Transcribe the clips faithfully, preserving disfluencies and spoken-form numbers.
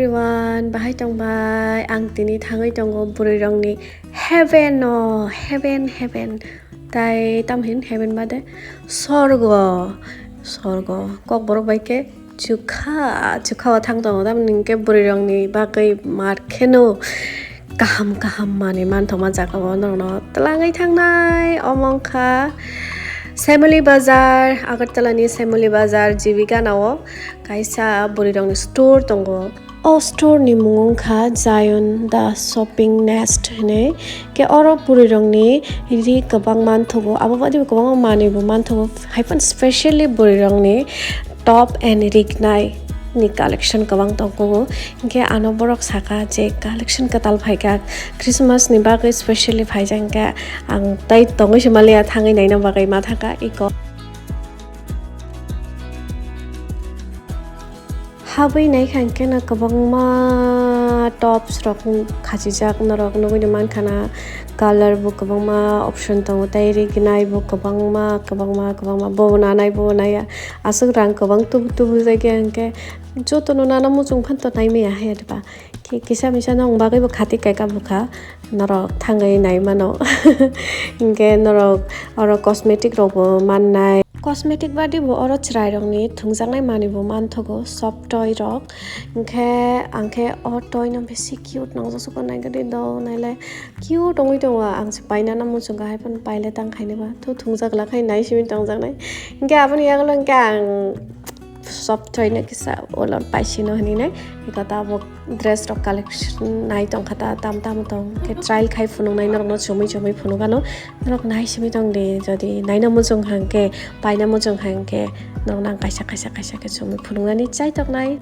Everyone, bahai tongbai? Ang tini thangwi tongo bwrwi rokni heaven o, heaven, heaven. Tai tamhin heaven bade sorgo, sorgo. Kokborok bai khe chukha, chukha o thang tongo. Tamni hwnkhe bwrwi rokni bagwi mar kheno kaham kaham manwi manthokma jaga o norokno twlangwi thangnai. Omo wngkha Saimuli Bazar, Agartala ni Saimuli Bazar, G B Gana o kaisa bwrwi rokni store tongo. O store ni mung wngkha Zion The Shopping Nest hinwi. Khe oro bwrwi rokni ri kwbang manthogo, abo badi bo kwbangma manwi bo manthogo. Haiphano specially bwrwi rokni top and rignai ni collection kwbang tongo. Hinkhe ano borok saka je collection kwtal phaikha, Christmas ni bagwi specially phaijak, hinkhe ang tai tongwi se maliya, thangwi naina bagwi ma thangkha iko. Habwi naikha hinkhe no kwbangma tops rok khachijak, norok nugwi mankha na, color bo kwbangma option tongo, tei rignai bo kwbangma, kwbangma, kwbangma, bo nanai, bo naiya. Aswk rang kwbang tubu tubu jagya hinkhe jotono nana muchung phan to naimaya hai diba. Ki-, kisa misa nw wng bagwi bo khati kaika bwkha norok thangwi nai mano. Hinkhe norok oro cosmetic rok bo mannai. Cosmetic badi bo oro chwrai rokni thwngjaknai manwi bo manthogo, soft toy rok. Hinkhe ang khe o toy no bisi cute nangjaksuko, naigadi do nailai cute wngwi tongo. Ang se painani muchungo, haiphano pailai tang khainai ba, tho thwngjak lakhai nai simi tongjaknai. Hinkhe aboni yagulo hinkhe ang soft toy no kisa ulo paisino hinwi nai. Eko tabuk dress rok collection nai tongkha ta, tam tam tong khe trial khai phunuknai norokno chumui chumui phunukano. Norok nai simi tong di, jodi naina muchung hang khe, paina muchung hang khe, norokno ang kaisa kaisa kaisa khe chumui phunuknani chaitoknai.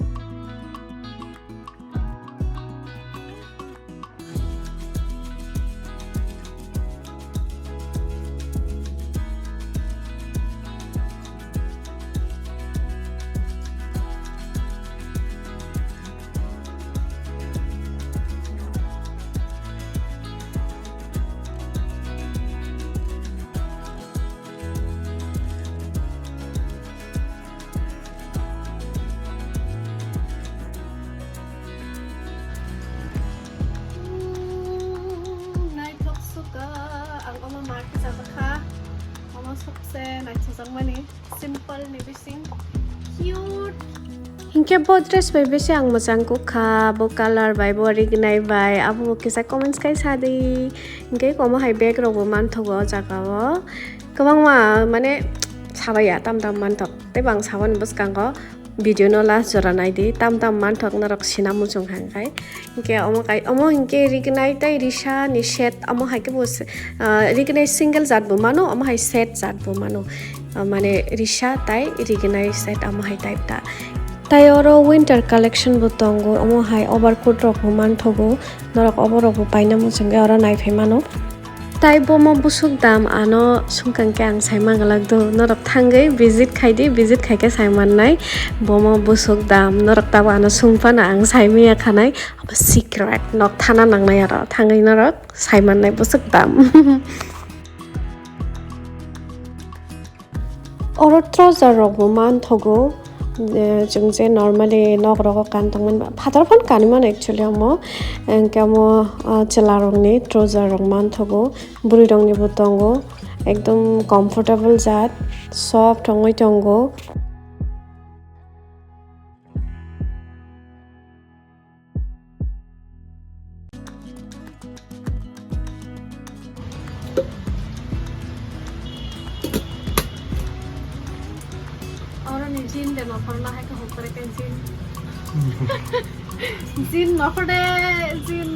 Naithok suka, ang omo ma khe chajak kha, omo sobse naithojakmani, simple ni bising, cute. Hinkhe bo dress bai besi ang mwchang kukha, bo colour bai, bo rignai bai, abo bo kisa comments khai sadi. Hinkhe omo hai bag rok bo manthogo o jaga o. Kwbangma mane sabaiya, tam tam manthok. Tei bo ang saboni bwskango video no last jora naidi, tam tam manthok norok sina muchung hang khai. Hinkhe omo kai, omo hinkhe rignai tei risa ni set, omo hai khe bo se-, ah, rignai single jat bo mano, omo hai set jat bo mano. Ah, mane risa tai rignai set omo hai type ta. Tai oro winter collection bo tongo, omo hai overcoat rok bo manthogo, norok obo rok bo paina muchung khe oro naiphai mano. Tai bomo busuk dam ano sungkang khe ang sai manglak do, norok thangwi visit khai di, visit khai khe sai mannai. Bomo busuk dam norok tabo ano sung phano ang sai manya khanai, abo secret, nok thana nangnai aro thangwi norok sai mannai busuk dam. Oro trouser rok bo manthogo, eh, chwng je normally nok rogo kan tongmani ba, phataro phano kanwi mano actually omo, hinkhe omo, ah, chwla rokni trouser rok manthogo, bwrwi rokni bo tongo, ekdom comfortable jat, soft wngwi tongo. Oro ni jean de nokhorna hai khe hukre khe jean. Jean nokhor de, jean.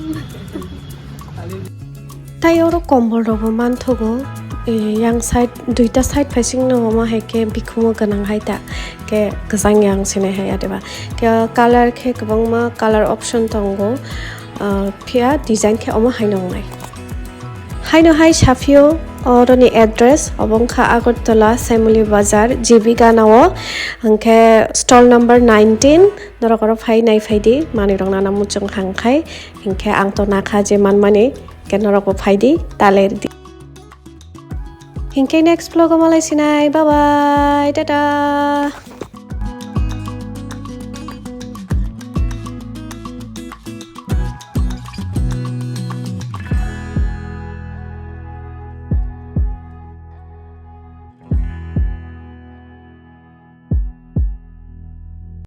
Tai oro kombol rok bo manthogo, eh, yang side, duita side facing no omo hai khe bikhumo gwnang hai ta, khe kwchang yang sinai hai adiba. Khe color khe kwbangma color option tongo, ah, phiya design khe omo hai no wngnai. Haino hai saphio, oro ni address obo wngkha Agartala Saimuli Bazar, G B Gana o, hwnkhe stall number nineteen, norok oro phai nai phai di, manwi rok nana muchung hang khai, hinkhe ang to nakha je manmani. Khe norokbo phai di, ta ler di. Hinkhe next vlog o malai sinai. Bye bye. Tata.